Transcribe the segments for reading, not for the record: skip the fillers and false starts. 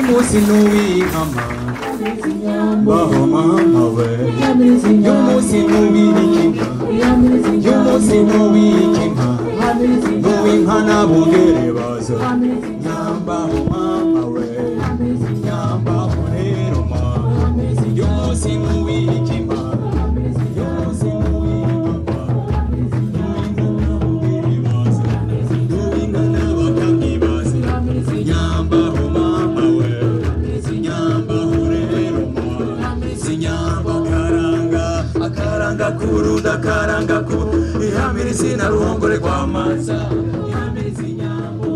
Uyu munsi n'uw'inkama baho mama we. Uyu munsi n'uw'ikima, uyu munsi n'uw'ikima, n'uw'inka n'abungere bazo. Nyambaho mama we, nyambaho rero ma. Uyu munsi n'uw'ikima, uyu munsi n'uw'ikima, n'uw'inka n'abungere bazo, n'uw'inka n'abakamyi bazo. Nyambaho mama we, nyambaho rero ma. Sinyamba karanga, akaranga kurunda, akaranga ku ihamirizi na ruhongore rw'amaza. Ihamirizi nyambo.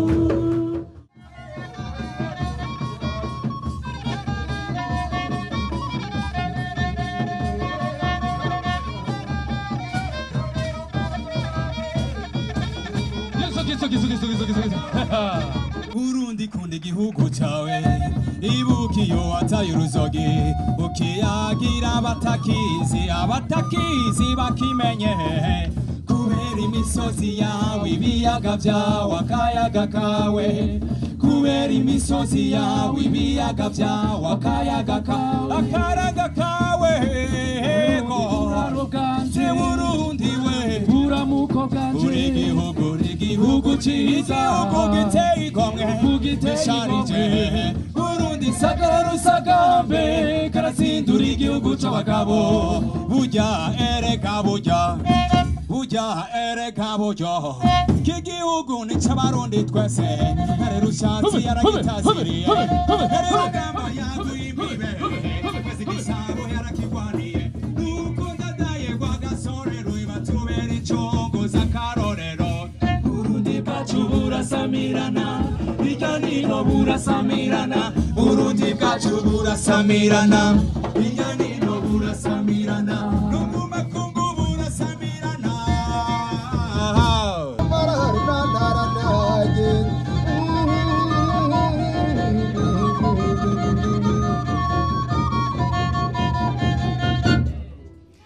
Burundi kunda igihugu cawe, ibuka iyo wataye uruzogi, ukiyagira abatakizi, abatakizi bakimenye. Kubera imisozi yawe, ibiyaga vyawe, akayaga kawe. Kubera imisozi yawe, ibiyaga vyawe, akayaga kawe, akaranga kawe. Je Burundi we, buramuko bwanje, uri igihugu, uri igihugu ciza, igihugu giteye igomwe, gisharije. Burundi sagara rusagambe, karasindura igihugu c'abagabo. Burya erega burya, burya erega burya, iki gihugu ni c'Abarundi twese. Kare Rushatsi yaragitaziriye, kare Rugamba yaguye imbibe, twese igisabo yarakigwaniye. Nuko ndadaye Rwagasore rubatubera incongo z'akarorero. Burundi bwacu burasamirana, hirya nino burasamirana. Burundi bwacu burasamirana, hirya nino burasamirana, no mu makungu burasamirana.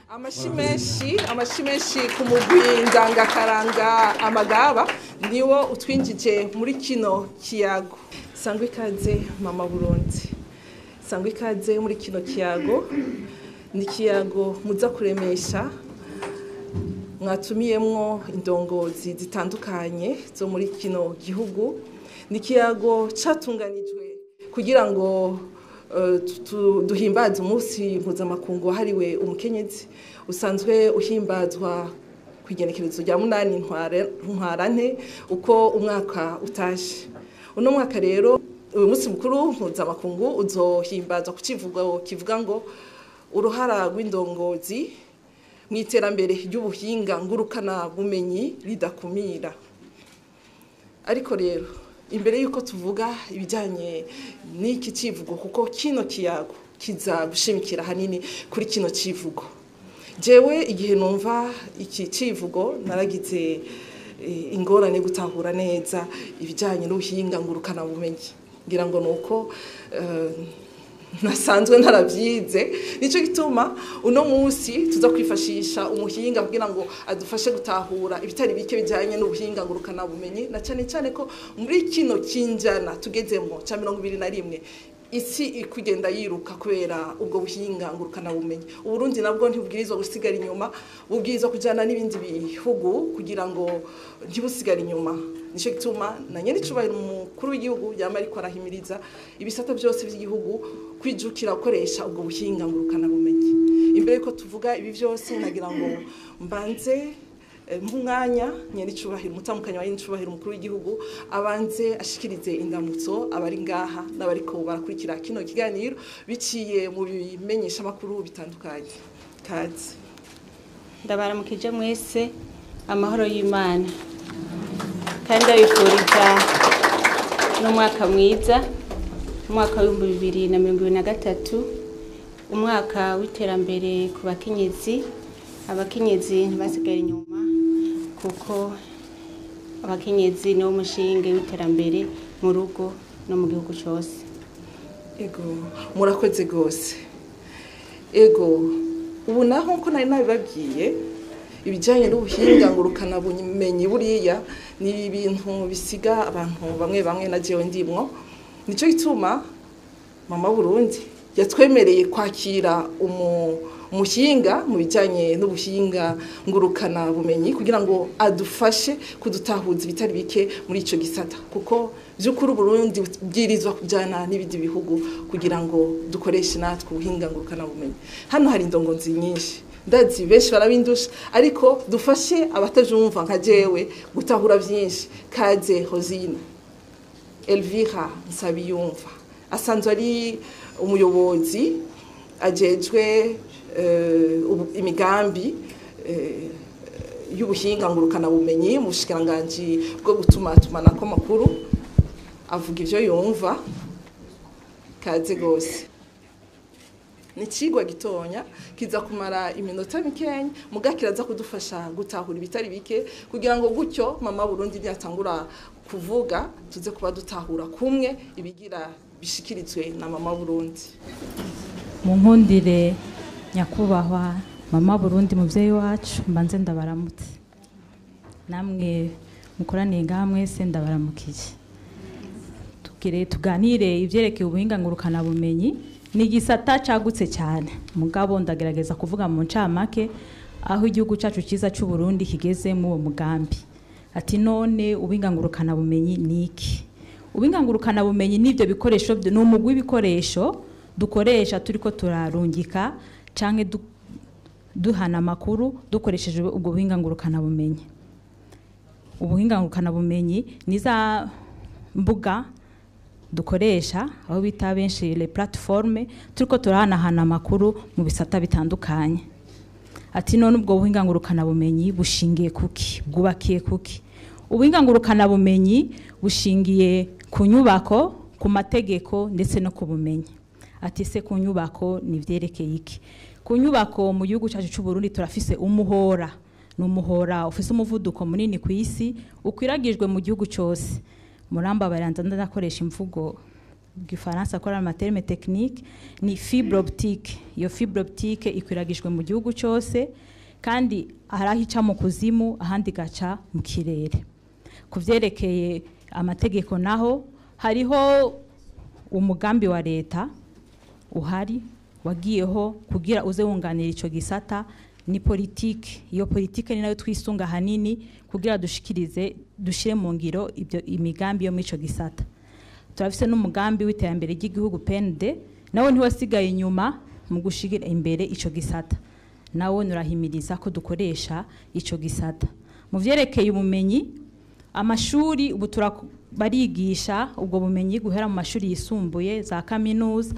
Amashi menshi, amashi menshi ku mugwi ndangakaranga Amagaba, niwo utwinjije muri kino kiyago. Sangwa ikaze mama Burundi, sangwa ikaze muri kino kiyago. Ni ikiyago muza kuremesha, mwatumiyemwo indongozi zitandukanye zo muri kino gihugu. Ni ikiyago catunganijwe kugira ngo duhimbaze umunsi mpuzamakungu wahariwe umukenyezi, usanzwe uhimbazwa ku igenekerezo rya 8 Ntwarante uko umwaka utaje. Uno mwaka rero uyu munsi mukuru mpuzamakungu uzohimbazwa ku kivugo kivuga ngo uruhara rw'indongozi mu iterambere ry'ubuhinga ngurukana bumenyi ridakumira. Ariko rero imbere yuko tuvuga ibijyanye n'iki kivugo, kuko kino kiyago kiza gushimikira hanini kuri kino kivugo, jewe igihe numva iki kivugo naragize ingorane yo gutahura neza ibijyanye n'ubuhinga ngurukana bumenyi. Ngira ngo nuko nasanzwe ntarabyize, nico gituma uno munsi tuza kwifashisha umuhinga kugira ngo adufashe gutahura ibitari bike bijyanye n'ubuhinga ngurukana bumenyi, na cyane cyane ko muri kino kinjana tugezemo ca 21 isi ikugenda yiruka kubera ubwo buhinga ngurukana bumenyi. Uburundi nabwo ntibubwirizwa gusigara inyuma, bubwirizwa kujana n'ibindi bihugu kugira ngo ntibusigare inyuma. Nico gituma na nyene icubahiro umukuru w'igihugu yama ariko arahimiriza ibisata byose by'igihugu kwijukira gukoresha ubwo buhinga ngurukana bumenyi. Imbere yuko tuvuga ibi byose, nagira ngo mbanze nk'umwanya nyene icubahiro umutamukanyi wa icubahiro umukuru w'igihugu abanze ashikirize indamutso abari ngaha n'abariko barakurikira kino kiganiro biciye mu bimenyesha makuru bitandukanye. Kaze. Ndabaramukije mwese, amahoro y'Imana, kandi ndabifuriza n'umwaka mwiza, umwaka w'ibihumbi bibiri na mirongo ibiri na gatatu, umwaka w'iterambere ku bakenyezi. Abakenyezi ntibasigare inyuma, kuko abakenyezi niwo mushinge w'iterambere mu rugo no mu gihugu cyose. Ego, murakoze gose. Ego, ubu naho nko nari nabibabwiye, ibijyanye n'ubuhinga ngurukana bumenyi buriya ni ibintu bisiga abantu bamwe bamwe na jewe ndimwo. Nico gituma Mama Burundi yatwemereye kwakira umuhinga mu bijyanye n'ubuhinga ngurukana bumenyi kugira ngo adufashe kudutahuza ibitari bike muri icyo gisata, kuko by'ukuri Burundi bwirizwa kujyana n'ibindi bihugu kugira ngo dukoreshe natwe ubuhinga ngurukana bumenyi. Hano hari indongozi nyinshi, ndazi benshi barabindusha, ariko dufashe abatajumva nka jewe gutahura byinshi. Kaze Hosine Elvira Nsabiyumva asanzwe ari umuyobozi ajejwe imigambi y'ubuhinga ngurukana bumenyi mu bushikiranganji bwo gutuma tumanako makuru, avuga ivyo yumva. Kaze gose. Ni icigwa gitonya kiza kumara iminota mikenya, muga kiraza kudufasha gutahura ibitari bike kugira ngo gutyo Mama Burundi ntiyatangura kuvuga tuze kuba dutahura kumwe ibigira bishikirizwe na Mama Burundi. Mu nkundire nyakubahwa Mama Burundi muvyeyi wacu, mbanze ndabaramutse namwe mukoraniye ngaha mwese, ndabaramukije. Tugire tuganire ivyerekeye ubuhinga ngurukana bumenyi. Ni igisata cagutse cyane, mugabo ndagerageza kuvuga mu ncamake aho igihugu cyacu cyiza cy'u Burundi kigeze mu uwo mugambi. Ati none ubuhinga ngurukana bumenyi ni iki? Ubuhinga ngurukana bumenyi nivyo bikoresho, ni umugwi w'ibikoresho dukoresha turiko turarungika canke duhana amakuru dukoresheje ubwo buhinga ngurukana bumenyi. Ubuhinga ngurukana bumenyi ni za mbuga dukoresha aho bita benshi les plateformes, turiko turahanahana amakuru mu bisata bitandukanye. Ati none ubwo buhinga ngurukana bumenyi bushingiye kuki? Bwubakiye kuki? Ubuhinga ngurukana bumenyi bushingiye ku nyubako, ku mategeko ndetse no ku bumenyi. Ati se ku nyubako ni vyerekeye iki? Ku nyubako mu gihugu cyacu cy'u Burundi turafise umuhora, ni umuhora ufise umuvuduko munini ku isi, ukwiragijwe mu gihugu cyose. Muramba baranza ndakoresha imvugo gifaransa akora ama terme technique, ni fibre optique. Iyo fibre optique ikwiragijwe mu gihugu cyose, kandi harahica mu kuzimu ahandi gaca mu kirere. Kuvyerekeye amategeko naho hariho umugambi wa leta uhari wagiyeho kugira uze wunganira ico gisata, ni politike. Iyo politike ni nayo twisunga hanini kugira dushikirize dushire mu ngiro ibyo imigambi yo mico gisata. Turafise n'umugambi w'iterambere ry'igihugu PND, nawo ntiwasigaye inyuma mu gushigira imbere ico gisata, nawo nurahimiriza ko dukoresha ico gisata. Mu vyerekeye ubumenyi, amashuri ubu barigisha ubwo bumenyi guhera mu mashuri yisumbuye za kaminuza.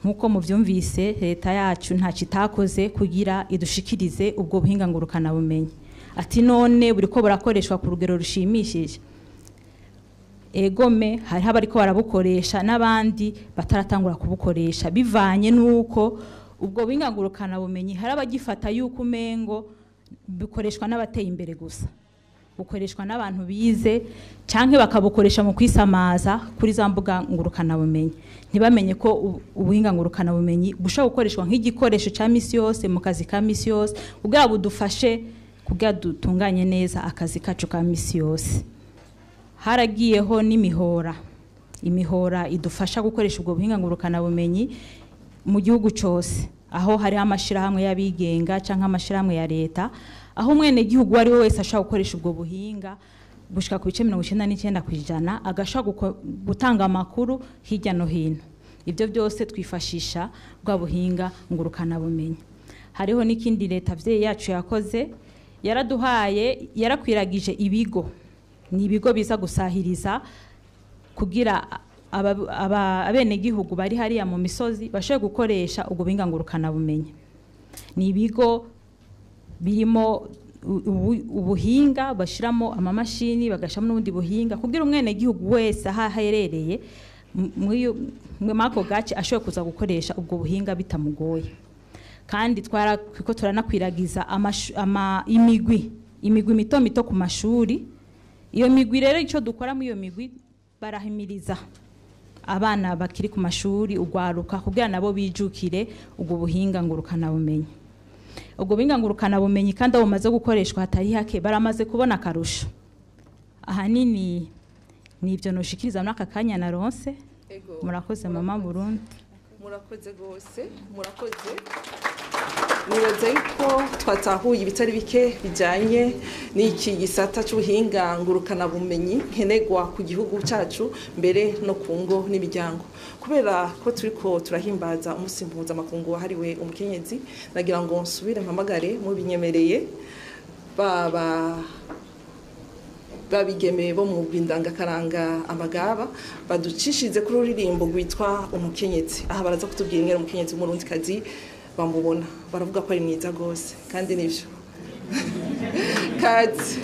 Nkuko muvyumvise leta yacu nta kitakoze kugira idushikirize ubwo buhinga ngurukana bumenyi. Ati none buriko burakoreshwa ku rugero rushimishije? Egome hari abariko barabukoresha n'abandi bataratangura kubukoresha, bivanye nuko ubwo buhinga ngurukana bumenyi hari abagifata yuko umengo bukoreshwa n'abateye imbere gusa, bukoreshwa n'abantu bize canke bakabukoresha mu kwisamaza kuri za mbuga ngurukana bumenyi. Ntibamenye ko ubuhinga ngurukana bumenyi bushobora gukoreshwa nk'igikoresho ca misi yose mu kazi ka misi yose, kugira budufashe kugira dutunganye neza akazi kacu ka misi yose. Haragiyeho n'imihora, imihora idufasha gukoresha ubwo buhinga ngurukana bumenyi mu gihugu cyose, aho hari amashirahamwe y'abigenga canke amashirahamwe ya leta, aho mwene gihugu ari we wese ashaka gukoresha ubwo buhinga gushika ku bice 99% agashaka gutanga amakuru hirya no hino. Ibyo byose twifashisha bwa buhinga ngurukana bumenyi. Hariho n'ikindi leta vyeyi yacu yakoze, yaraduhaye yarakwiragije ibigo, ni ibigo biza gusahiriza kugira abene gihugu bari hariya mu misozi bashobore gukoresha ubwo buhinga ngurukana bumenyi. Ni ibigo birimo ubuhinga bashiramo amamashini bagashamo n'ubundi buhinga kugira umwene gihugu wese aho aherereye muri mako gace ashobore kuza gukoresha ubwo buhinga bitamugoye. Kandi twariko turanakwiragiza imigwi mito mito ku mashuri. Iyo migwi rero ico dukora mu iyo migwi, barahimiriza abana bakiri ku mashuri ugwaruka kugira nabo bijukire ubwo buhinga ngurukana bumenyi. Ubwo buhinga ngurukana bumenyi kandi abo maze gukoreshwa hatari hake baramaze kubona akarusho. Ahanini nivyo noshikiriza muri aka kanya naronse. Murakoze mama Burundi. Murakoze gose, murakoze. Nibaza yuko twatahuye ibitari bike bijyanye n'iki gisata cy'ubuhinga ngurukanabumenyi nkenerwa ku gihugu cyacu mbere no ku ngo n'imiryango. Kubera ko turiko turahimbaza umunsi mpuzamakungu wahariwe umukenyezi, nagira ngo nsubire mpamagare mubinyemereye baba babigeme bo mu bwindangakaranga amagaba baducishize kuri ruririmbo rwitwa umukenyezi. Aha baraza kutubwira ingene umukenyezi w'umurundikazi bamubona, baravuga ko ari mwiza gose kandi nivyo. Kazi.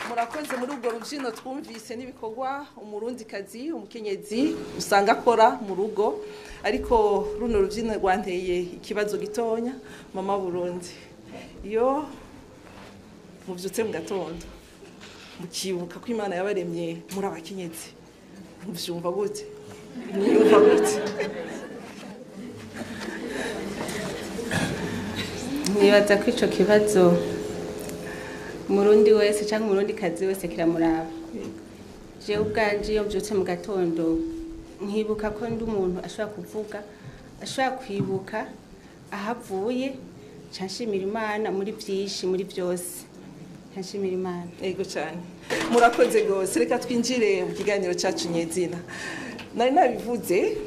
Murakoze muri ubwo rubyino twumvise n'ibikorwa umurundikazi umukenyezi usanga akora mu rugo, ariko runo rubyino rwanteye ikibazo gitonya. Mama Burundi, iyo muvyutse mu gatondo mukibuka ko Imana yabaremye muri abakenyezi, muvyumva gute? Mwiyumva gute? Nibaza ko ico kibazo Murundi wese cyangwa umurundi kazi wese kiramuraba. Jewe ubwanje iyo mbyutse mu gatondo nkibuka ko ndi umuntu ashobora kuvuga, ashobora kwibuka ahavuye, nshimira Imana muri byinshi muri byose, nshimira Imana. Yego cyane, murakoze gose. Reka twinjire mu kiganiro cyacu nyezina. Nari nabivuze,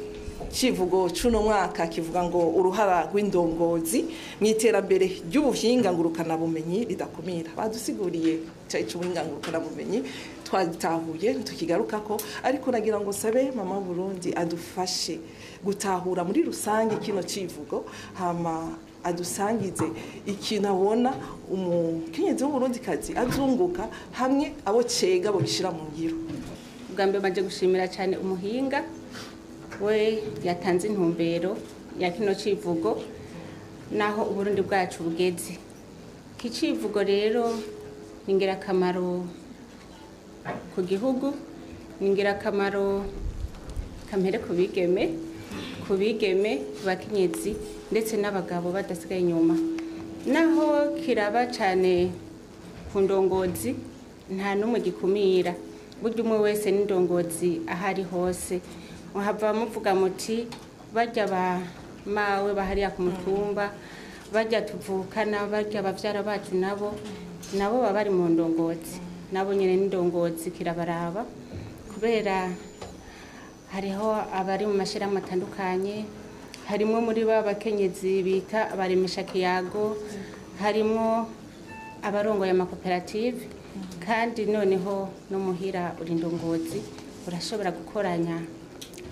kivugo cuno mwaka kivuga ngo uruhara rw'indongozi mu iterambere ry'ubuhinga ngurukanabumenyi ridakumira. Badusiguriye cyayi c'ubuhinga ngurukanabumenyi twatahuye tukigarukako, ariko nagira ngo sabe mama Burundi adufashe gutahura muri rusange kino civugo, hama adusangize ikintu abona umukenyezi w'umurundikazi azunguka hamwe abo cega bobishira mu ngiro. Ubwa mbere maje gushimira cyane umuhinga we yatanze intumbero ya kino civugo naho Uburundi bwacu bugeze. Iki civugo rero ni ingirakamaro ku gihugu, ni ingirakamaro kamere ku bigeme, bakenyezi ndetse n'abagabo badasigaye inyuma. Naho kiraba cyane ku ndongozi, nta n'umwe gikumira, burya umwe wese n'indongozi ahari hose. Muhava muvuga muti barya ba mawe bahariya ku mutumba, barya tuvukana, barya bavyara bacu, nabo baba bari mu ndongozi, nabo nyene n'indongozi kirabaraba, kubera hariho abari mu mashirahamwe atandukanye, harimo muri ba bakenyezi bita abaremesha kiyago, harimo abarongoye amakoperative, kandi noneho no muhira uri ndongozi urashobora gukoranya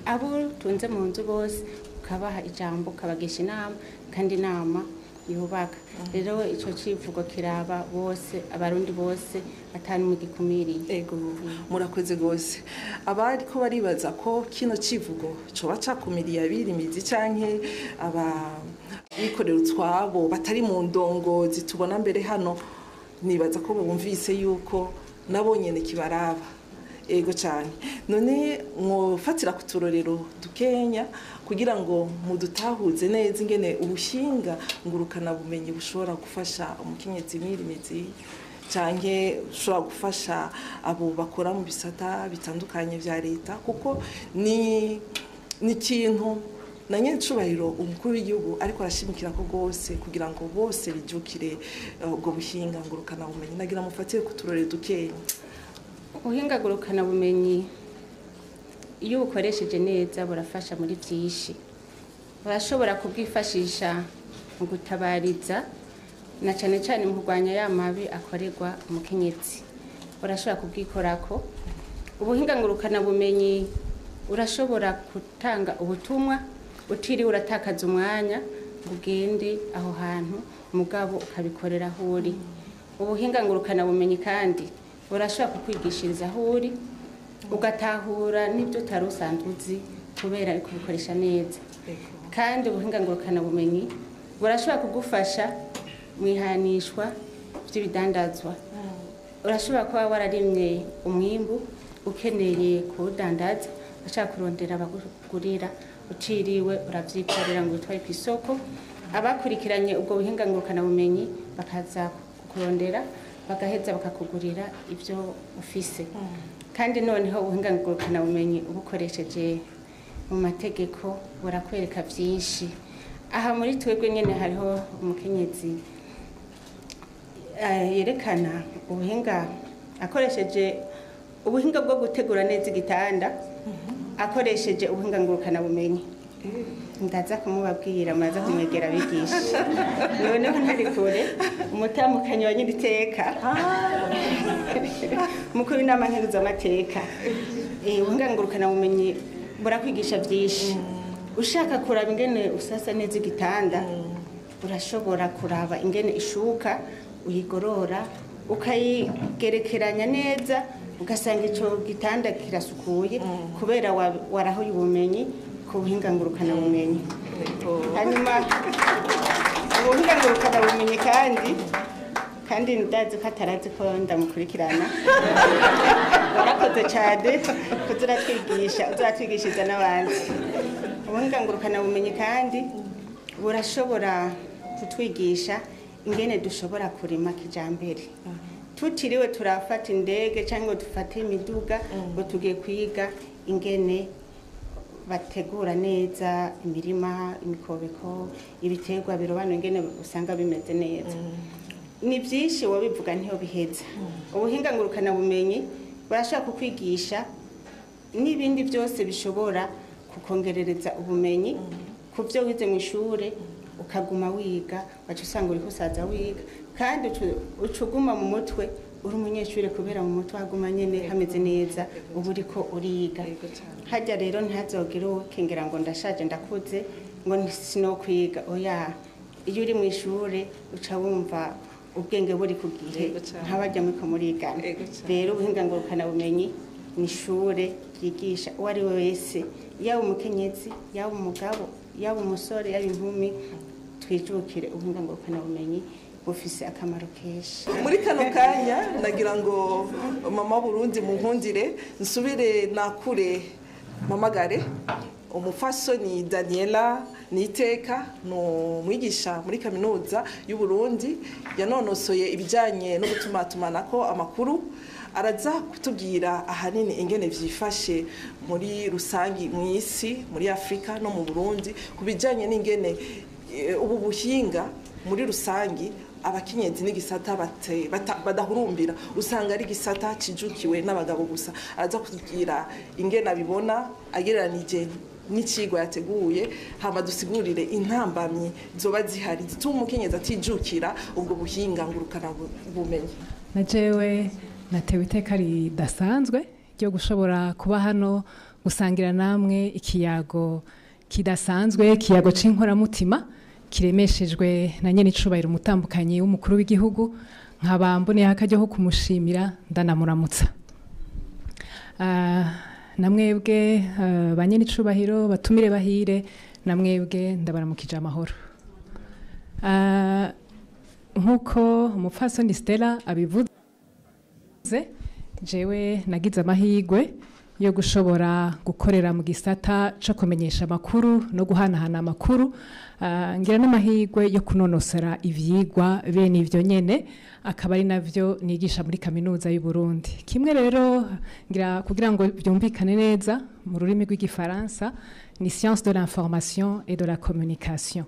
abo tunze mu nzu bose ukabaha ijambo, ukabagisha inama, kandi inama yubaka. Rero ico civugo kiraba bose, abarundi bose, atanu gikumiriye. Ego, murakoze gose. Abariko baribaza ko kino civugo coba cakumiriye abirimizi canke aba bikorera utwabo batari mu ndongozi tubona mbere hano, nibaza ko bumvise yuko nabo nyene kibaraba. Ego cyane. None mwofatira ku turorero dukenya kugira ngo mudutahuze neza ingene ubuhinga ngurukana bumenyi bushobora gufasha umukenyezi mwirimizi canke ushobora gufasha abo bakora mu bisata bitandukanye vya leta, kuko ni ikintu na nyencubahiro umukuru w'igihugu ariko arashimikira ko gose kugira ngo bose bijukire ubwo buhinga ngurukana bumenyi. Nagira mufatire ku turorero dukenya. Ubuhinga ngurukana bumenyi iyo ubukoresheje neza burafasha muri byinshi. Urashobora kubwifashisha mu gutabariza na cyane cyane mu kurwanya ya mabi akorerwa umukenyezi. Urashobora kubwikorako. Ubuhinga ngurukana bumenyi urashobora gutanga ubutumwa utiriwe uratakaza umwanya ngo ugende aho hantu, mugabo ukabikorera aho uri. Ubuhinga ngurukana bumenyi kandi urashobora kukwigishiriza aho uri, ugatahura n'ibyo utari usanzwe uzi kubera ariko kubikoresha neza. Kandi ubuhinga ngurukana bumenyi burashobora kugufasha mu ihanishwa ry'ibidandazwa. Urashobora kuba wararimye umwimbu ukeneye kuwudandaza, ushaka kurondera abagurira, utiriwe uravyikorera ngo utware ku isoko. Abakurikiranye ubwo buhinga ngurukana bumenyi bakaza kukurondera, bagaheza bakakugurira ibyo ufise. Kandi noneho ubuhinga ngurukana bumenyi ubukoresheje mu mategeko burakwereka byinshi. Aha muri twebwe nyene hariho umukenyezi yerekana ubuhinga akoresheje ubuhinga bwo gutegura neza igitanda, akoresheje ubuhinga ngurukana bumenyi. Ndaza kumubabwira, muraza kumwegera abigisha. Noneho ntari kure, umutamukanyi wa nyiriteka mukuru w'inama nkenguzamateka. Ubuhinga ngurukana bumenyi burakwigisha byinshi. Ushaka kuraba ingene usasa neza igitanda, urashobora kuraba ingene ishuka uyigorora, ukayigerekeranya neza, ugasanga ico gitanda kirasukuye kubera warahoye ubumenyi ku buhinga ngurukana bumenyi. Hanyuma ubuhinga ngurukana bumenyi kandi ndazi ko atarazi ko ndamukurikirana. Warakoze cyane kuzuratwigisha, uzuratwigishiriza n'abandi. Ubuhinga ngurukana bumenyi kandi burashobora kutwigisha ingene dushobora kurima kijambere. Tutiriwe turafata indege cyangwa dufate imiduga ngo tugiye kwiga ingene bategura neza imirima, imikobeko, ibiterwa birobanura ingene usanga bimeze neza. Ni byinshi wabivuga ntiyo biheza. Ubuhinga ngurukana bumenyi burashobora kukwigisha n'ibindi byose bishobora kukongerereza ubumenyi ku byo wize mu ishure, ukaguma wiga, waca usanga uriko usaza wiga, kandi ucuguma mu mutwe uri umunyeshuri kubera mu mutwe haguma nyene hameze neza, uba uriko uriga. Hajya rero ntazogire uwukengera ngo ndashaje ndakuze ngo sinokwiga. Oya, iyo uri mu ishure uca wumva ubwenge buri ku gihe, ntabajya muriko murigana. Rero ubuhinga ngurukana bumenyi ni ishure ryigisha uwo ari we wese, yaba umukenyezi, yaba umugabo, yaba umusore, yaba inkumi, twijukire ubuhinga ngurukana bumenyi bufise akamaro kenshi. Muri kano kanya nagira ngo mama Burundi munkundire nsubire nakure mamagare umufasoni Daniela Niteka, no mwigisha muri kaminuza y'u Burundi, yanonosoye ibijanye no gutumatumanako amakuru. Araza kutubwira ahanini ingene vyifashe muri rusangi mw'isi, muri Afrika no mu Burundi, kubijanye n'ingene ubu buhinga muri rusangi abakenyezi n'igisata badahurumbira, usanga ari igisata cijukiwe n'abagabo gusa. Araza kutubwira ingene abibona agereranije n'icigwa yateguye, hama dusigurire intambamyi zoba zihari zituma umukenyezi atijukira ubwo buhinga ngurukana bumenyi. Na jewe natewe iteka ridasanzwe ryo gushobora kuba hano gusangira namwe ikiyago kidasanzwe, ikiyago c'inkoramutima Kiremeshejwe na nyene icubahiro umutambukanyi w'umukuru w'igihugu, nkaba mboneyeho akaryo ko kumushimira ndanamuramutsa. Namwebwe ba nyene icubahiro, batumire bahire, namwebwe ndabaramukije amahoro. Nk'uko umupfasoni Stella abivuze, jewe nagize amahirwe yo gushobora gukorera mu gisata co kumenyesha amakuru no guhanahana amakuru, ngira n'amahirwe yo kunonosora ivyigwa bene ivyo nyene, akaba ari navyo nigisha muri Kaminuza y'u Burundi. Kimwe rero ngira kugira ngo byumvikane neza mu rurimi rw'igifaransa ni science de l'information et de la communication.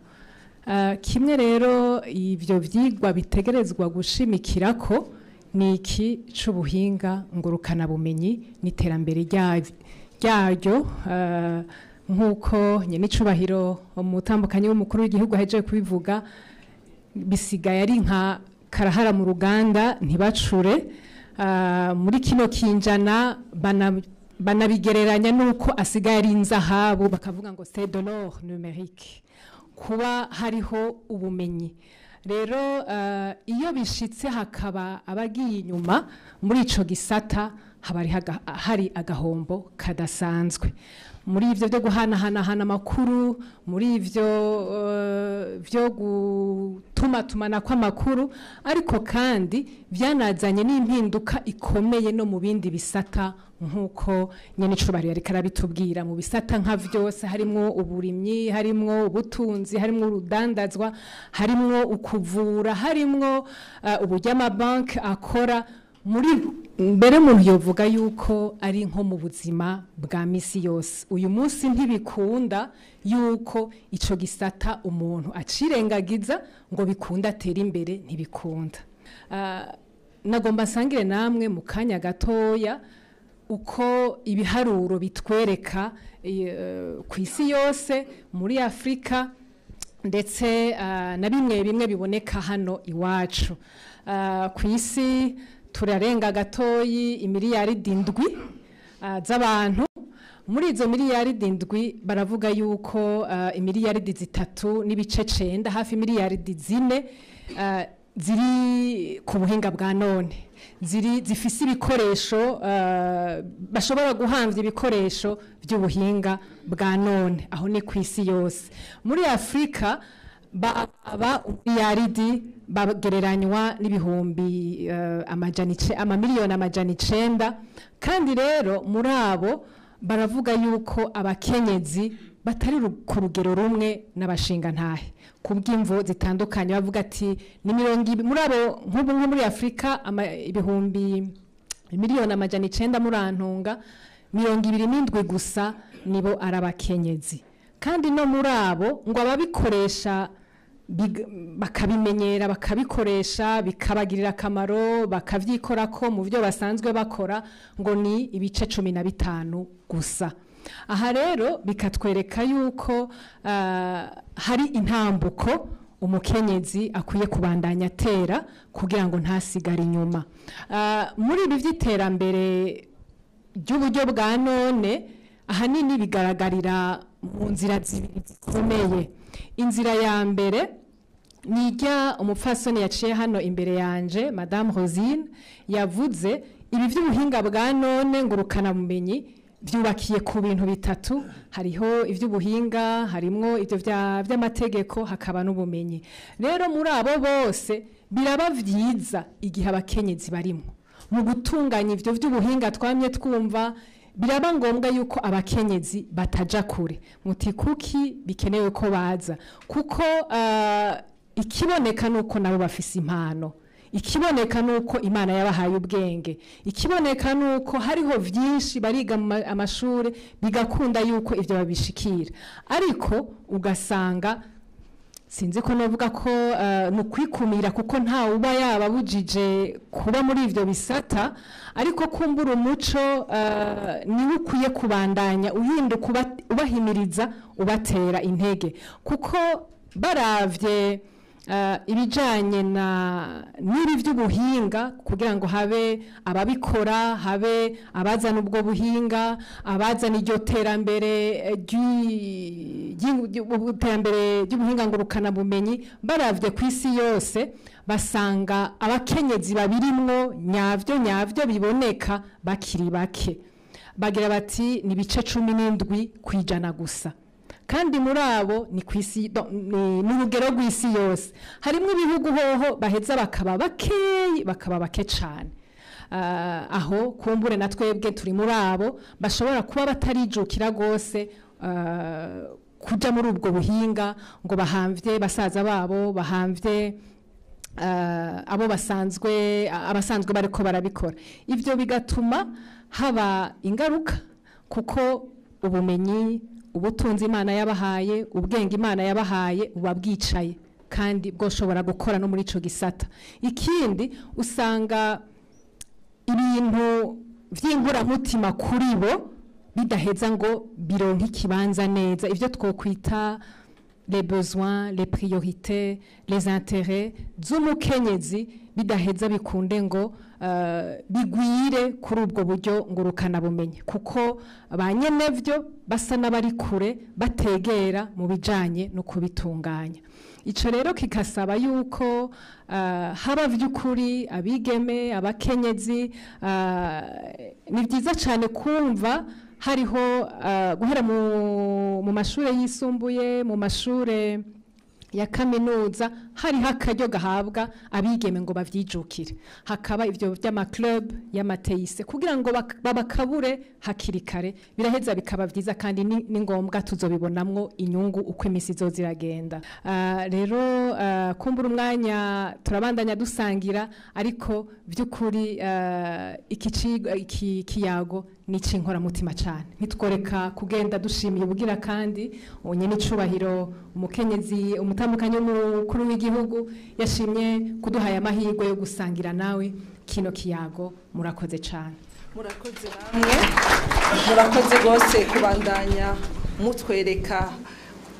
Kimwe rero ivyo vyigwa bitegerezwa gushimikirako ni iki c'ubuhinga ngurukana bumenyi n'iterambere ryaryo, nk'uko nyene icubahiro umutambukanyi w'umukuru w'igihugu ahejeje kubivuga, bisigaye ari nka karahara mu ruganda ntibacure. Muri kino kinjana banabigereranya nuko asigaye ari inzahabu, bakavuga ngo c'est de l'or numérique, kuba hariho ubumenyi. Rero iyo bishitse hakaba abagiye inyuma muri ico gisata, haba hari agahombo kadasanzwe muri ivyo byo guhanahanahana amakuru, muri ivyo byo gutumatumana kw'amakuru, ariko kandi byanazanye n'impinduka ikomeye no mu bindi bisata, nk'uko nyene icubahiro yariko arabitubwira. Mu bisata nka vyose harimwo uburimyi, harimwo ubutunzi, harimwo urudandazwa, harimwo ukuvura, harimwo uburyo amabanki akora, muri mbere umuntu yovuga yuko ari nko mu buzima bwa misi yose. Uyu munsi ntibikunda yuko ico gisata umuntu acirengagiza ngo bikunda atere imbere, ntibikunda. Nagomba nsangire namwe mu kanya gatoya uko ibiharuro bitwereka ku isi yose, muri Afrika, ndetse na bimwe bimwe biboneka hano iwacu. Ku isi turarenga gatoyi imiliyaridi 7 z'abantu. Muri izo miliyaridi 7 baravuga yuko imiliyaridi 3.9, hafi miliyaridi 4, ziri ku buhinga bwa none, ziri zifise ibikoresho, bashobora guhamvya ibikoresho by'ubuhinga bwa none. Aho ni ku isi yose. Muri Afrika baba umiliyaridi bagereranywa n'ibihumbi amamiliyoni 900. Kandi rero muri abo baravuga yuko abakenyezi batari ku rugero rumwe n'abashingantahe kubw'imvo zitandukanye. Bavuga ati ni 20 muri abo, nk'ubu nko muri Afrika ibihumbi miliyoni 900, murantunga, 27 gusa nibo ari abakenyezi. Kandi no muri abo ngo ababikoresha bakabimenyera, bakabikoresha bikabagirira akamaro, bakavyikorako mu byo basanzwe bakora, ngo ni ibice 15 gusa. Aha rero bikatwereka yuko hari intambuko umukenyezi akwiye kubandanya atera kugira ngo ntasigare inyuma. Muri ibi vy'iterambere ry'uburyo bwa none, ahanini bigaragarira mu nzira zibiri zikomeye. Inzira ya mbere nijya umupfasoni yaciye hano imbere yanje, Madame Rosine, yavuze ibi vy'ubuhinga bwa none ngurukana bumenyi byubakiye ku bintu bitatu: hariho ivy'ubuhinga, harimwo ivyo vy'amategeko, hakaba n'ubumenyi. Rero muri abo bose biraba vyiza igihe abakenyezi barimo mu gutunganya ivyo vy'ubuhinga twamye twumva. Biraba ngombwa yuko abakenyezi bataja kure. Muti kuki bikenewe ko baza? Kuko ikiboneka nuko nabo bafise impano, ikiboneka nuko Imana yabahaye ubwenge, ikiboneka nuko hariho vyinshi bariga mu amashure bigakunda yuko ivyo babishikira, ariko ugasanga sinzi ko novuga ko ni ukwikumira, kuko nta uba yababujije kuba muri ivyo bisata, ariko kumbura umuco niwe ukwiye kubandanya uhinduka, ubahimiriza, ubatera intege, kuko baravye Ibijanye na n'ibi by'ubuhinga, kugira ngo habe ababikora, habe abazana ubwo buhinga, abazana iryo terambere ry'iterambere ry'ubuhinga ngurukana bumenyi, baravye ku isi yose basanga abakenyezi babirimwo nyavyo nyavyo biboneka bakiri bake. Bagira bati ni bice 17% gusa, kandi muri abo ni kwisi ni urugero rw'isi yose. Harimwo ibihugu hoho baheza bakaba bakeyi, bakaba bake cane. Aho kumbure na twebwe turi muri abo bashobora kuba batarijukira gose kuja muri ubwo buhinga ngo bahamvye basaza babo, bahamvye abo basanzwe abasanzwe bariko barabikora. Ivyo bigatuma haba ingaruka, kuko ubumenyi, ubutunzi Imana yabahaye, ubwenge Imana yabahaye buba bwicaye kandi bwoshobora gukora no muri ico gisata. Ikindi, usanga ibintu vy'inkoramutima kuri bo bidaheza ngo bironke ikibanza neza, ivyo twokwita les besoins, les priorités, les intérêts z'umukenyezi bidaheza bikunde ngo bigwire kuri ubwo buryo ngurukana bumenyi, kuko ba nyenevyo basa n'abari kure, bategera mu bijanye no kubitunganya. Ico rero kikasaba yuko haba vy'ukuri abigeme, abakenyezi. Ni byiza cyane kumva hariho guhera mu mashure yisumbuye, mu mashure ya kaminuza, hariho akaryo gahabwa abigeme ngo bavyijukire, hakaba ivyo vy'ama club y'amateyise kugira ngo babakabure hakiri kare. Biraheza bikaba vyiza kandi ni ngombwa, tuzobibonamwo inyungu uko imisi izoza iragenda. Rero kumbura umwanya turabandanya dusangira, ariko by'ukuri iki iki kiyago ni ic'inkoramutima cane. Ntitworeka kugenda dushimiye ubugira kandi nyene icubahiro umukenyezi umutambukanyi w'umukuru w'igihugu yashimye kuduhaye amahirwe yo gusangira nawe kino kiyago. Murakoze cane. Murakoze namwe, murakoze rwose kubandanya mutwereka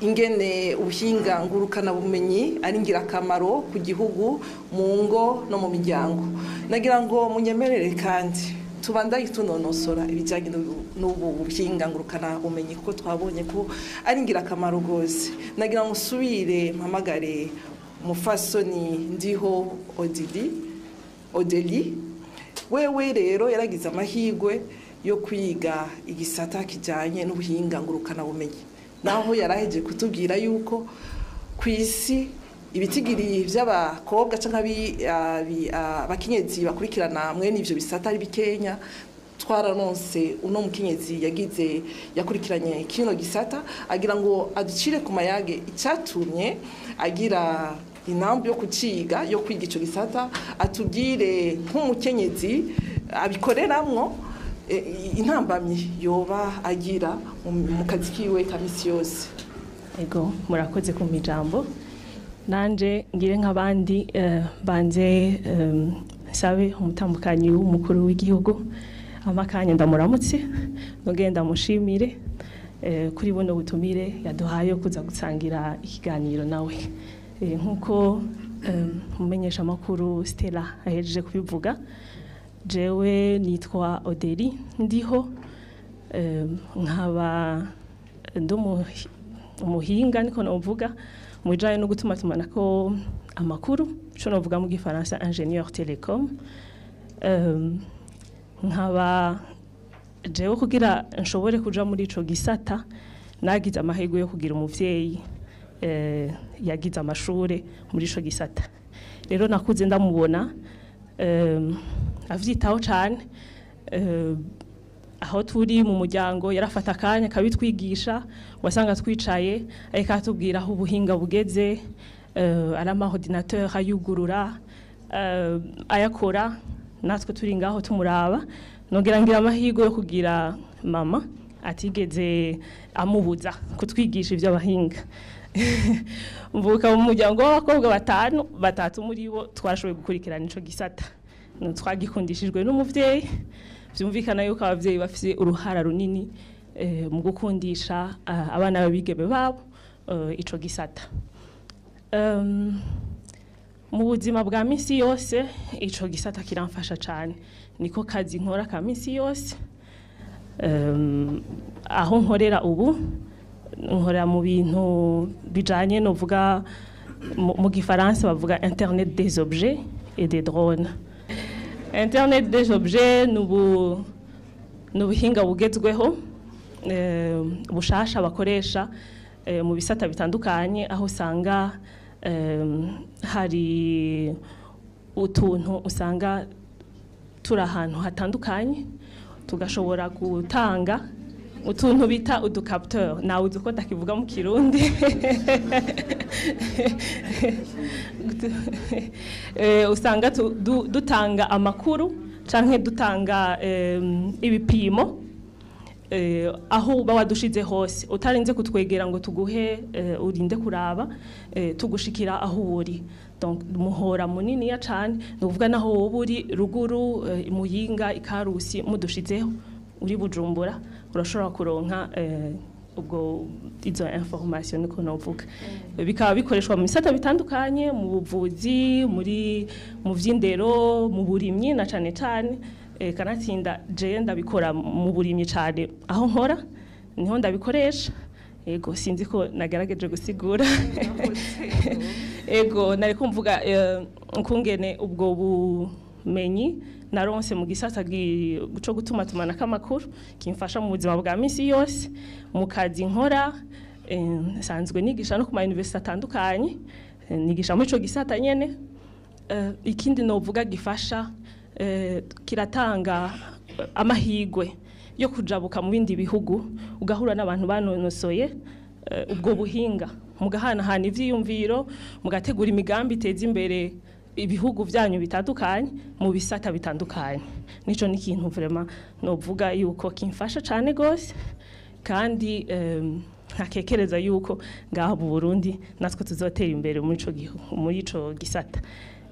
ingene ubuhinga ngurukana bumenyi ari ingirakamaro ku gihugu, mu ngo no mu miryango. Nagira ngo munyemerere kandi tubandanye tunonosora ibijyanye n'ubu buhinga ngurukana bumenyi, kuko twabonye ko ari ingirakamaro rwose. Nagira ngo usubire mpamagare umufasoni Ndiho Odili Odeli. Wewe rero yaragize amahirwe yo kwiga igisata kijyanye n'ubuhinga ngurukana bumenyi, naho yaraheje kutubwira yuko ku isi ibitigiri by'abakobwa cyangwa abakenyezi bakurikirana mwene ivyo bisata ari bikenya. Twararonse uno mukenyezi yagize yakurikiranye kino gisata, agira ngo aducire ku mayage icyatumye agira inambu yo kuciga, yo kwiga ico gisata, atubwire nk'umukenyezi abikoreramwo intambamyi yoba agira mu kazi kiwe ka misi yose. Ego, murakoze ku ijambo. Nanje ngire nk'abandi, banze nsabe umutambukanyi w'umukuru w'igihugu amakanya ndamuramutse, nongeye ndamushimire kuri buno butumire yaduhaye kuza gusangira ikiganiro nawe. Nk'uko umumenyesha makuru Stella ahejeje kubivuga, jewe nitwa Odeli Ndiho, nkaba ndi umuhinga, niko novuga, mu bijanye no gutuma tumanako amakuru, ico novuga mu gifaransa ingénieur télécom. Nkaba jewe kugira nshobore kuja muri ico gisata nagize amahirwe yo kugira umuvyeyi yagize amashure muri ico gisata. Rero nakuze ndamubona avyitaho cane. Aho turi mu muryango yarafata akanya akabitwigisha, wasanga twicaye ariko atubwira aho ubuhinga bugeze, ari ama ordinateur ayugurura, ayakora, natwe turi ngaho tumuraba. Nongera ngira amahirwe yo kugira mama atigeze amubuza kutwigisha ivy'abahinga. Mvuka mu muryango w'abakobwa batanu, batatu muri bo twashoboye gukurikirana ico gisata. Twagikundishijwe n'umuvyeyi. Vyumvikana yuko abavyeyi bafise uruhara runini mu gukundisha abana b'abigeme babo ico gisata. Mu buzima bwa misi yose ico gisata kiramfasha cyane, niko kazi nkora ka misi yose. Aho nkorera ubu nkorera mu bintu bijanye, novuga mu gifaransa bavuga internet des objets et des drones. Internet des objets nubu nubuhinga bugezweho bushasha bakoresha mu bisata bitandukanye, aho usanga hari utuntu usanga turi ahantu hatandukanye tugashobora gutanga utuntu bita uducapteur. Nawe uzi uko ndakivuga mu Kirundi. Usanga dutanga amakuru canke dutanga ibipimo aho uba wadushize hose, utarinze kutwegera ngo tuguhe urinde kuraba, tugushikira aho uri. Donc muhora munini ya cane, nuvuga naho wowe uri ruguru, Muyinga, Ikarusi, mudushizeho uri Bujumbura, urashobora kuronka ubwo izo information niko novuga. Bikaba bikoreshwa mu bisata bitandukanye, mu buvuzi, muri mu vy'indero, mu burimyi na cane cane. Kanatsinda je ndabikora mu burimyi cane, aho nkora niho ndabikoresha. Ego sinzi ko nagerageje gusigura. Ego nariko mvuga ukungene ubwo bumenyi naronse mu gisata cyo gutuma tumana kamakuru kimfasha mu buzima bwa misi yose mu kazi nkora. Nsanzwe nigisha no ku ma university atandukanye, nigisha muri ico gisata nyene. Ikindi novuga gifasha, kiratanga amahigwe yo kujabuka mu bindi bihugu, ugahura n'abantu banonosoye ubwo buhinga, mugahanahana ivyiyumviro, mugategura imigambi iteza imbere ibihugu vyanyu bitandukanye mu bisata bitandukanye. Nico ni ikintu vraiment novuga yuko kimfasha cane gose, kandi ntakekereza yuko ngaho mu Burundi natwe tuzotera imbere muri ico gihugu, muri ico gisata.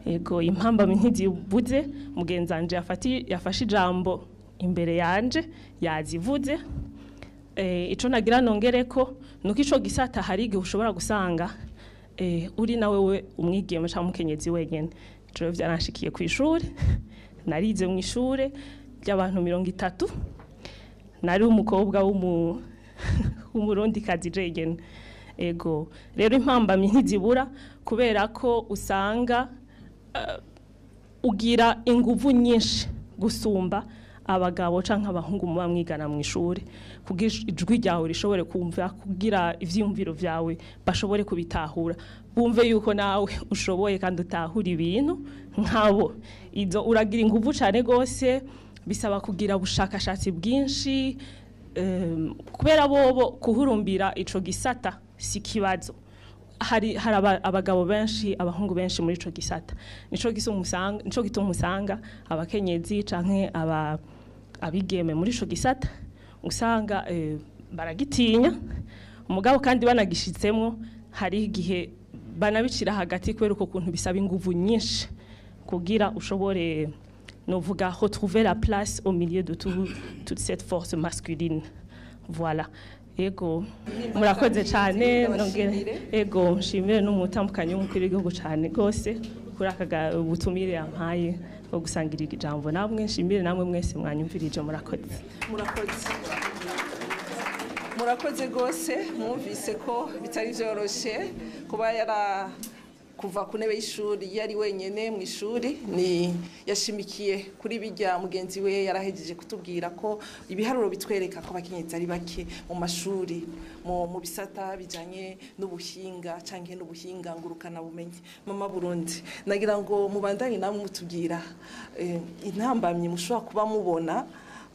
Ego impambamyi ntizibuze, mugenzanje yafashe ijambo imbere yanje yazivuze. Ico nagira nongereko nuko ico gisata hari igihe ushobora gusanga uri nawe we umwigeme canke umukenyezi wenyene. Ico rero vyaranshikiye kw'ishure, narize mu ishure ry'abantu 30, nari umukobwa w'umurundi kazi jenyene. Ego rero impambamyi ntizibura, kubera ko usanga ugira inguvu nyinshi gusumba abagabo canke abahungu muba mwigana mu ishure, kugira ijwi ryawe rishobore kumva, kugira ivyiyumviro vyawe bashobore kubitahura, bumve yuko nawe ushoboye kandi utahura ibintu nkabo. Izo uragira inguvu cane gose, bisaba kugira ubushakashatsi bwinshi, kubera bobo kuhurumbira ico gisata si kibazo. Hari abagabo benshi, abahungu benshi muri ico gisata. Nico gisuma nico gituma usanga abakenyezi canke abigeme muri ico gisata usanga baragitinya, umugabo kandi banagishitsemwo hari igihe banabicira hagati, kubera uko kuntu bisaba inguvu nyinshi kugira ushobore novuga retrouver la place au milieu de toute cette force masculine. Voilà. Ego murakoze cyane, nongere ego nshimire n'umutambukanyi w'umukuru w'igihugu cyane gose kuri aka butumire yampaye bwo gusangira ijambo namwe. Nshimire namwe mwese mwanyumvirije, murakoze. Murakoze, murakoze gose. Mwumvise ko bitari vyoroshe kuba yara kuva ku ntebe y'ishuri yari wenyene mu ishuri. Ni yashimikiye kuri bijya mugenzi we yarahejeje kutubwira ko ibiharuro bitwereka ko abakenyezi ari bake mu mashuri, mu bisata bijanye n'ubuhinga canke n'ubuhinga ngurukana bumenyi. Mama Burundi, nagira ngo mubandanye namwe mutubwira intambamyi mushobora kuba mubona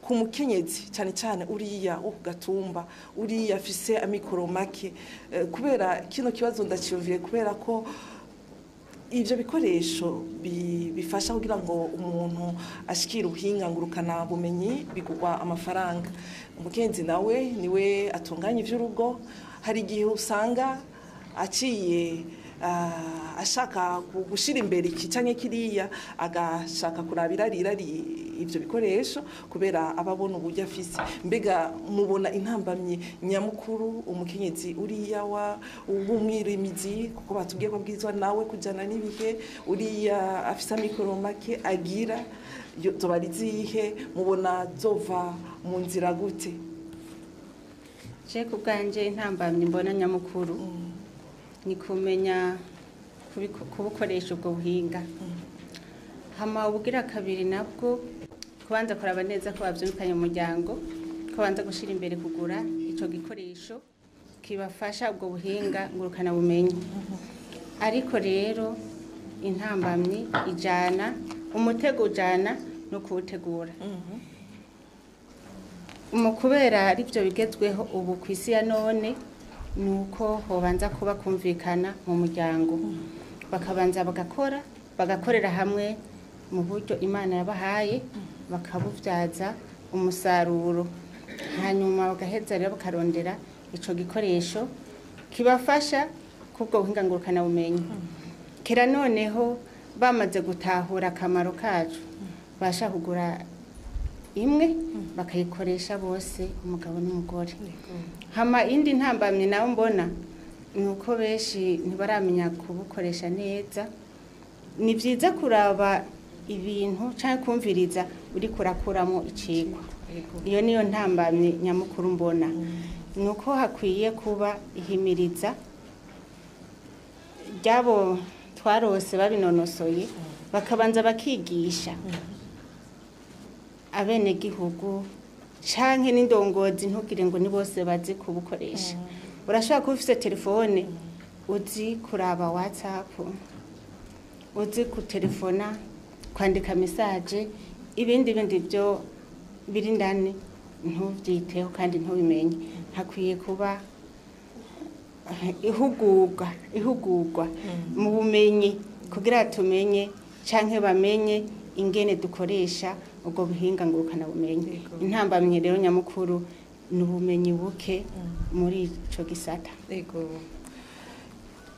ku mukenyezi, cyane cyane uriya wo kugatumba, uriya afise amikoro make. Kubera kino kibazo ndaciyumviye kubera ko ivyo bikoresho bifasha kugira ngo umuntu ashikire ubuhinga ngurukana bumenyi bigurwa amafaranga. Umukenzi nawe niwe atunganya ivy'urugo, hari igihe usanga aciye ashaka gushira imbere iki canke kiriya, agashaka kuraba irari ivyo bikoresho kubera ababona uburyo afise. Mbega mubona intambamyi nyamukuru umukenyezi uriya wa w'umwirimizi, kuko batubwiye ko abwirizwa nawe kujana n'ibihe, uriya afise amikoro make agira zoba ari izihe? Mubona zova mu nzira gute? Je ku bwanje intambamyi mbona nyamukuru ni kumenya kubukoresha ubwo buhinga. Hama ubugira kabiri nabwo kubanza kuraba neza ko bavyumvikanye mu muryango, ko banza gushira imbere kugura ico gikoresho kibafasha ubwo buhinga ngurukana bumenyi. Ariko rero intambamyi ijana umutego ujana no kuwutegura. Mu kubera arivyo bigezweho ubu ku isi ya none, nuko hobanza kuba kumvikana mu muryango, bakabanza bagakora, bagakorera hamwe mu buryo Imana yabahaye, bakabuvyaza umusaruro, hanyuma bagaheza rero bakarondera ico gikoresho kibafasha kubwo buhinga ngurukana bumenyi. Kera noneho bamaze gutahura akamaro kacu, basha kugura imwe bakayikoresha bose, umugabo n'umugore. Hama indi ntambamye nawe mbona nuko benshi ntibaramenya kubukoresha neza. Ni vyiza kuraba ibintu canke kumviriza uri kurakuramo icigwa. Iyo niyo ntambamye nyamukuru mbona, nuko hakwiye kuba ihimiriza ryabo twarose babinonosoye, bakabanza bakigisha abenegihugu canke n'indongozi. Ntugire ngo ni bose bazi kubukoresha. Urashobora kuba ufise telefone, uzi kuraba WhatsApp, uzi kutelefona, kwandika message, ibindi bindi byo biri ndani ntuvyiteho kandi ntubimenye. Hakwiye kuba ihugurwa mu bumenyi kugira tumenye canke bamenye ingene dukoresha ubwo buhinga ngurukana bumenyi. Intambamye rero nyamukuru ni ubumenyi buke muri ico gisata. Ego.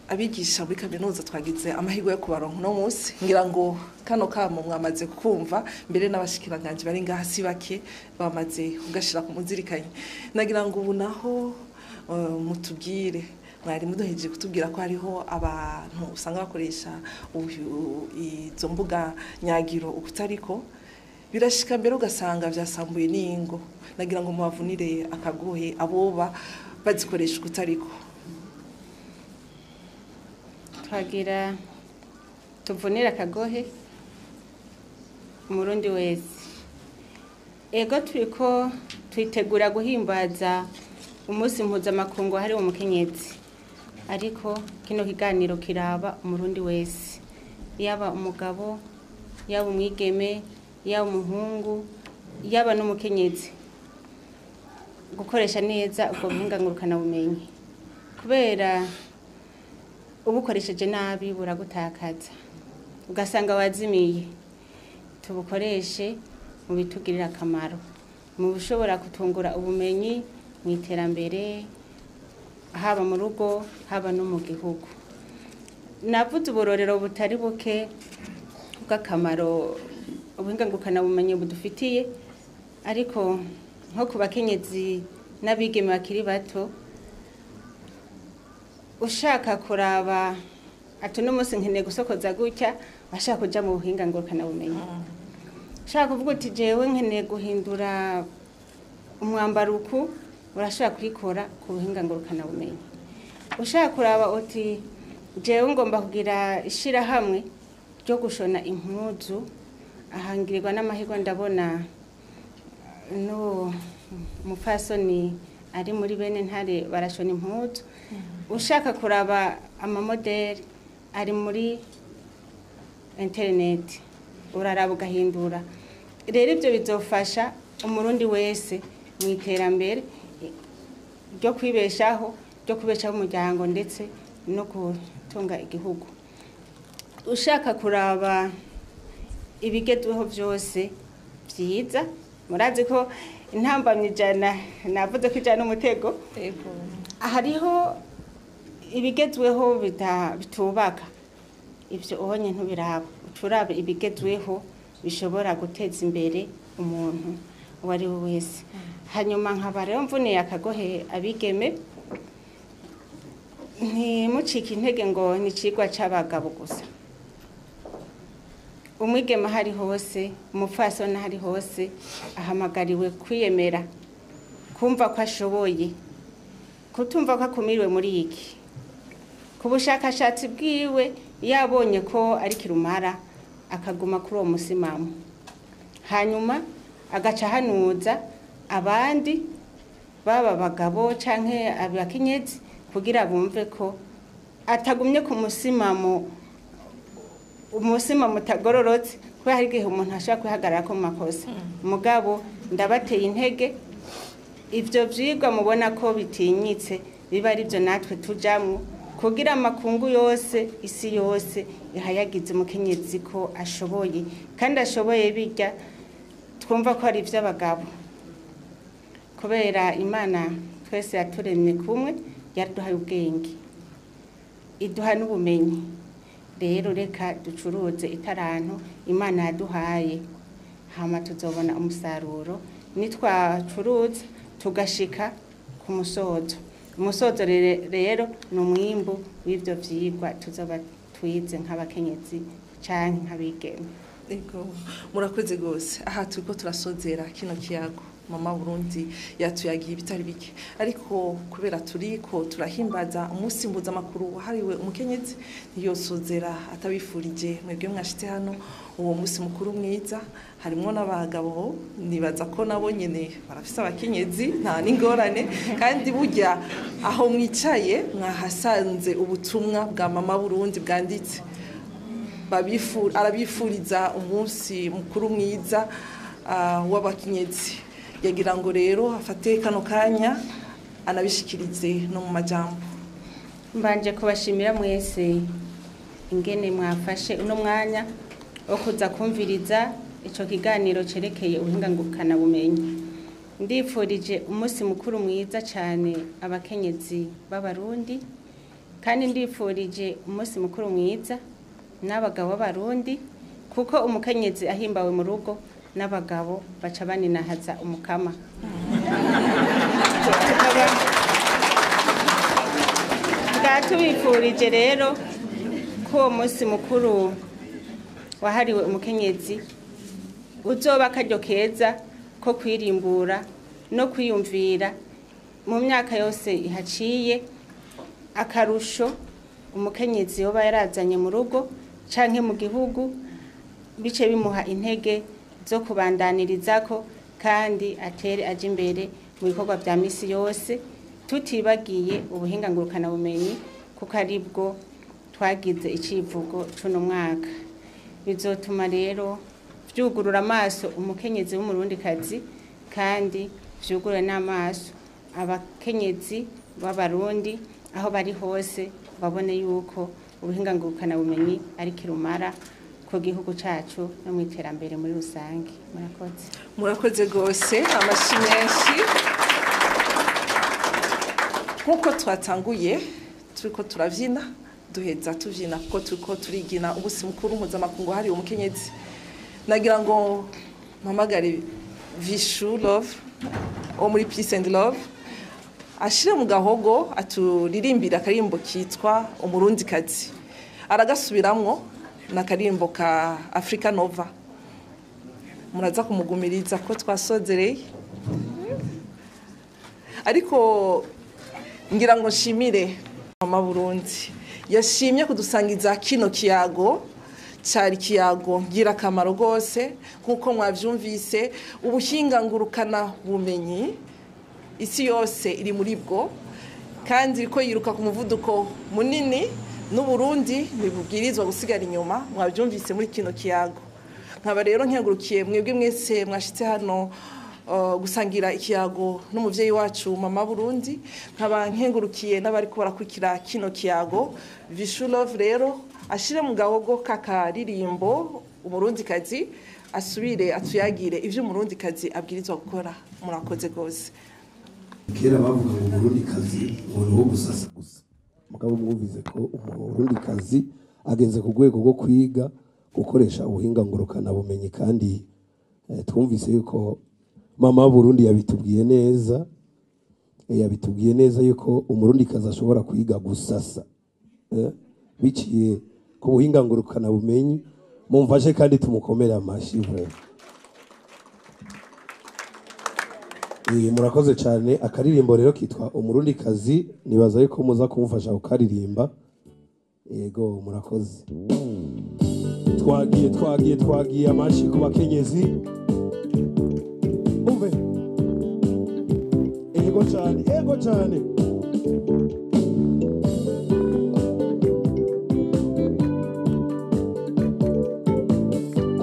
Abigisha muri kaminuza twagize amahirwe yo kubaronka uno munsi, ngira ngo kano kamo mwamaze kumva, mbere n'abashikiranganje bari ngaha si bake bamaze kugashira ku muzirikanyi. Nagira ngo ubu naho mutubwire, mwari muduhejeje kutubwira ko hariho abantu usanga bakoresha izo mbuga nyagiro ukutariko, birashika mbere ugasanga vyasambuye n'ingo. Nagira ngo mubavunire akagohe aboba bazikoresha ukutariko. Twagira tuvunire akagohe umurundi wese. Ego turiko twitegura guhimbaza umunsi mpuzamakungu wahariwe umukenyezi, ariko kino kiganiro kiraba umurundi wese, yaba umugabo, yaba umwigeme, yaba umuhungu, yaba n'umukenyezi, gukoresha neza ubwo buhinga ngurukana bumenyi, kubera ubukoresheje nabi buragutakaza ugasanga wazimiye. Tubukoreshe mu bitugirira akamaro, mu bushobora kutungura ubumenyi mu iterambere, haba mu rugo haba no mu gihugu. Navuze uburorero butari buke bw'akamaro ubuhinga ngurukana bumenyi budufitiye, ariko nko ku bakenyezi n'abigeme bakiri bato, ushaka kuraba ati uno munsi nkeneye gusokoza gutya, ashaka kuja mu buhinga ngurukana bumenyi. Ushaka kuvuga uti jewe nkeneye guhindura umwambaro uku, urashobora kubikora ku buhinga ngurukana bumenyi. Ushaka kuraba uti jewe ngomba kugira ishirahamwe ryo gushona impuzu, ahangirirwa n'amahirwe ndabona no mupfasoni ari muri bene ntare barashona impuzu. Ushaka kuraba amamodeli ari muri internet, uraraba ugahindura. Rero ibyo bizofasha umurundi wese mu iterambere ryo kwibeshaho, ryo kubeshaho umuryango ndetse no gutunga igihugu. Ushaka kuraba ibigezweho byose byiza, murazi ko intambamyi ijana, navuze ko ijana umutego. Hariho Ibigezweho bitubaka ibyo ubonye ntubiraba, ucurabe ibigezweho bishobora guteza imbere umuntu uwo ari we wese. Hanyuma nkaba rero mvuniye akagohe abigeme, ntimucike intege ngo ni icigwa c'abagabo gusa. Umwigeme aho ari hose, umupfasoni aho ari hose, ahamagariwe kwiyemera, kumva ko ashoboye, kutumva ko akumiriwe muri iki. Ku bushakashatsi bwiwe yabonye ko ari kirumara, akaguma kuri uwo musimamo, hanyuma agaca ahanuza abandi baba abagabo canke abakenyezi kugira bumve ko atagumye ku musimamo, umusimamo utagororotse, kubera hari igihe umuntu ashobora kwihagarara ko mu makosa. Mugabo ndabateye intege, ivyo vyigwa mubona ko bitinyitse biba ari byo natwe tujamwo, kugira amakungu yose, isi yose ihayagize umukenyezi ko ashoboye, kandi ashoboye bijya twumva ko ari ivy'abagabo, kubera Imana twese yaturemye kumwe, yaraduhaye ubwenge, iduha n'ubumenyi. Rero reka ducuruze itarantu Imana yaduhaye, hama tuzobona umusaruro nitwacuruza tugashika ku musozo. Umusozo rero ni umwimbu w'ivyo vyigwa tuzoba twize nk'abakenyezi canke nk'abigeme. Ego, murakoze gose. Aha turiko turasozera kino kiyago. Mama Burundi yatuyagiye ibitari bike, ariko kubera turiko turahimbaza umunsi mpuzamakuru wahariwe umukenyezi, ntiyosozera atabifurije mwebwe mwashitse hano uwo munsi mukuru mwiza. Harimwo n'abagabo, nibaza ko nabo nyene barafise abakenyezi, nta n'ingorane, kandi burya aho mwicaye mwahasanze ubutumwa bwa Mama Burundi bwanditse. Arabifuriza umunsi mukuru mwiza w'abakenyezi. Yagira ngo rero afate kano kanya anabishikirize no mu majambo. Mbanje kubashimira mwese ingene mwafashe uno mwanya wo kuza kumviriza ico kiganiro cerekeye ubuhinga ngurukana bumenyi. Ndifurije umunsi mukuru mwiza cyane abakenyezi b'Abarundi, kandi ndifurije umunsi mukuru mwiza n'abagabo b'Abarundi, kuko umukenyezi ahimbawe mu rugo n'abagabo baca baninahaza umukama. Tubifurije rero ko uwo munsi mukuru wahariwe umukenyezi uzoba akaryo keza ko kwirimbura no kwiyumvira mu myaka yose ihaciye akarusho umukenyezi yoba yarazanye mu rugo canke mu gihugu, bice bimuha intege zo kubandanyirizako kandi atere aje imbere mu bikorwa vya misi yose, tutibagiye ubuhinga ngurukana bumenyi kuko aribwo twagize icivugo cuno mwaka. Bizotuma rero vyugurura amaso umukenyezi w'umurundikazi, kandi vyugurure n'amaso abakenyezi b'Abarundi aho bari hose, babone yuko ubuhinga ngurukana bumenyi ari kirumara ku gihugu cacu no mu iterambere muri rusange. Murakoze. Murakoze gose, amashi menshi. Nkuko twatanguye turiko turavyina, duheza tuvyina kuko turiko turigina umunsi mukuru mpuzamakungu wahariwe umukenyezi. Nagira ngo mpamagare Vishu Love wo muri Peace and Love ashire mu gahogo aturirimbira akarimbo kitwa Umurundikazi. Aragasubiramwo n'akarimbo ka Africa Nova. Muraza kumugumiriza ko twasozereye, ariko ngira ngo nshimire Mama Burundi yashimye kudusangiza kino kiyago. Cari kiyago ngira akamaro gose, nkuko mwavyumvise ubuhinga ngurukana bumenyi isi yose iri muri bwo, kandi iriko yiruka ku muvuduko munini, n'Uburundi ntibubwirizwa gusigara inyuma. Mwavyumvise muri kino kiyago. Nkaba rero nkengurukiye mwebwe mwese mwashitse hano gusangira ikiyago n'umuvyeyi wacu Mama Burundi. Nkaba nkengurukiye n'abariko barakurikira kino kiyago. Vishu Love rero ashire mu gahogo kakaririmbo Umurundikazi, asubire atuyagire ivyo Umurundikazi abwirizwa gukora. Murakoze gose. Kera bavuga ngo Umurundikazi ngo ni uwo gusasa gusa, Mugabo mwumvise ko umurundikazi ageze ku rwego rwo kwiga gukoresha ubuhinga ngurukana bumenyi, kandi twumvise yuko mama Burundi yabitubwiye neza, yabitubwiye neza yuko umurundikazi ashobora kwiga gusasa biciye ku buhinga ngurukana bumenyi. Mumfashe kandi tumukomere amashi. Murakoze cyane. Akaririmbo rero kitwa Umurundikazi, nibaza yuko muza kumufasha kukaririmba. Yego, murakoze. Twagiye twagiye twagiye, amashi ku bakenyezi. Umve, yego cyane, yego cyane.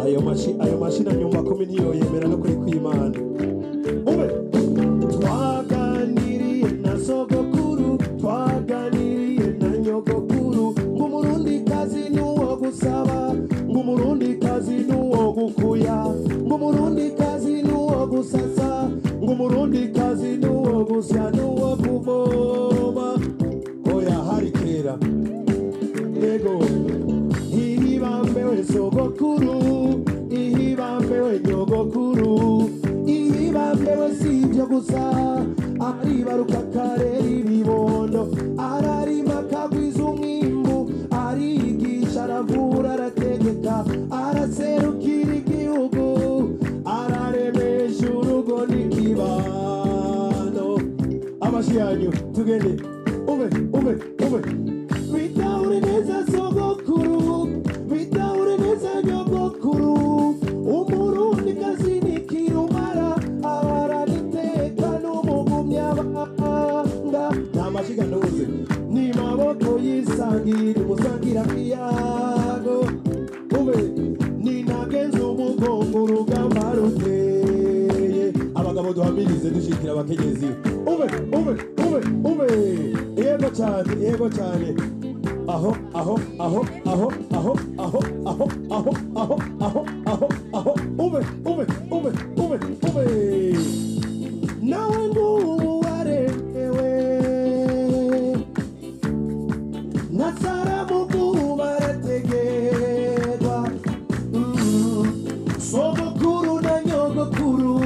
Ayo mashi na nyumba kumi niyo yemera no kuri kwimana. Umve, twaganiriye na sogokuru, twaganiriye na nyogokuru, ngo umurundikazi nuwo gusaba, ngo umurundikazi nuwo gukuya, ngo umurundikazi nuwo gusasa, ngo umurundikazi nuwo gusya, nuwo kuvoma. Oya, hari kera. Yego, ihibambewe sogokuru, ihibambewe nyogokuru, ihibambewe si ibyo gusa, aribaruka karera ibibondo, ararima akagwiza umwimbu, arigisha, aravura, arategeka, araserukira igihugu, araremesha urugo n'ikibano. Amashi yanyu tugende. Ube ube ube, bitahure neza sogokuru, bitahure neza nyogokuru, umurundikazi ni kirumara, abaraniteka n'umugumyabanga. Nta mashiga ntuze, ni maboko yisangira umusangira kiyago. Ube ninagenza umugongo urugamba ruteye. Abagabo duhamirize dushikira abakenyezi. Ube ube ube ube, yego cyane, yego cyane. Aho aho aho aho aho aho aho aho aho aho aho aho, ube ube ube ube ube, nawe ngubu waremewe nasaramugu barategerwa. Sogokuru na nyogokuru,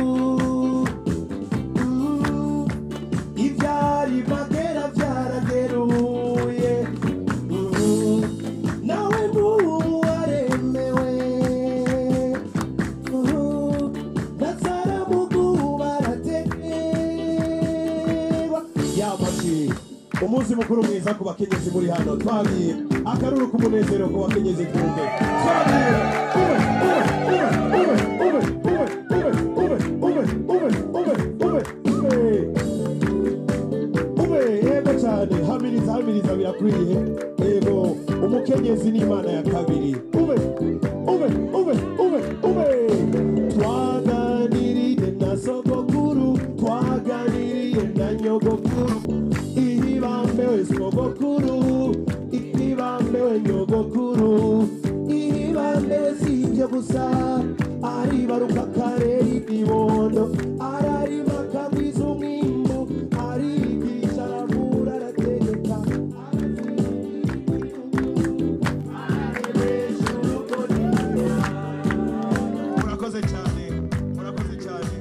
ibyari magera byarageruye, nawe ngubu waremewe nasaramugu barategerwa. Yamashi, umunsi mukuru mwiza ku bakenyezi muri hano. Twagiye, akaruru k'umunezero ku bakenyezi twumve. Twagiye, ube ube ube ube ube ube ube ube ube ube ube ube, yego cyane. Hamiriza hamiriza, birakwiye. Yego, umukenyezi ni imana ya kabiri. Ube ube ube ube ube, twaganiriye na sogokuru, twaganiriye na nyogokuru, ihibambewe sogokuru, ihibambewe nyogokuru, ihibambewe si ibyo gusa, aribaruka karera ibibondo, ararima akagwiza umwimbu, arigisha, aravura, arategeka, araremesha urugo. Murakoze cyane, murakoze cyane.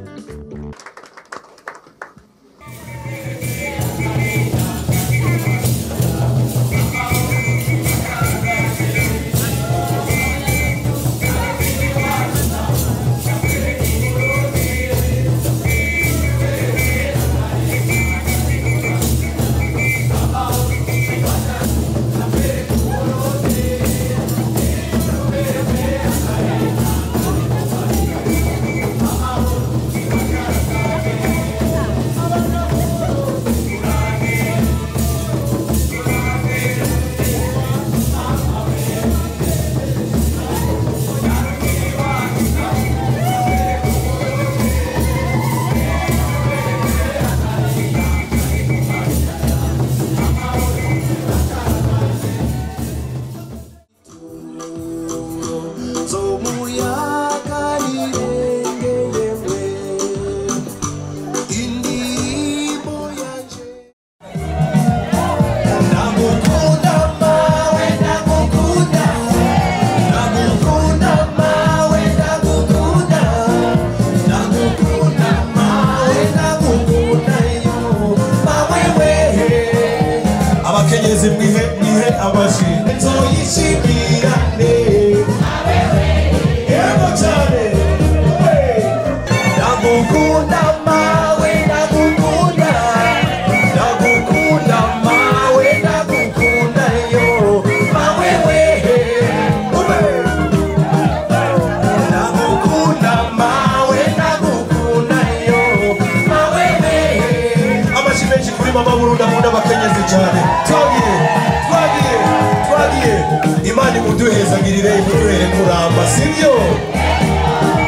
Imuduhezagirire, imuduhere kuramba, sibyo?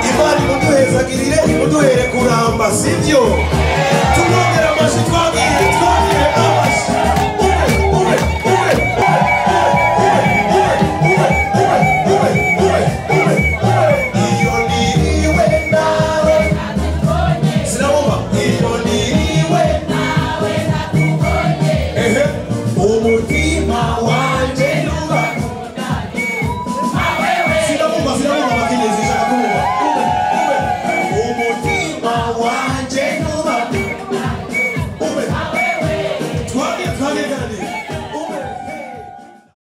Imana imuduhezagirire, imuduhere kuramba, sibyo? Tumwongera amashyi, twagiye, twagiye amashyi. Ube, ube, ube, ube, ube, ube, ube, ube, ube, ube, ube. Iyo niriwe nawe, sinabumva. Iyo niriwe nawe, ehe, umutima wanje nuba. Sinabumva, sinabumva abakenyezi, nshaka kumva. Ube, ube, umutima wanje nuba. Ube. Twagiye, twagiye kandi.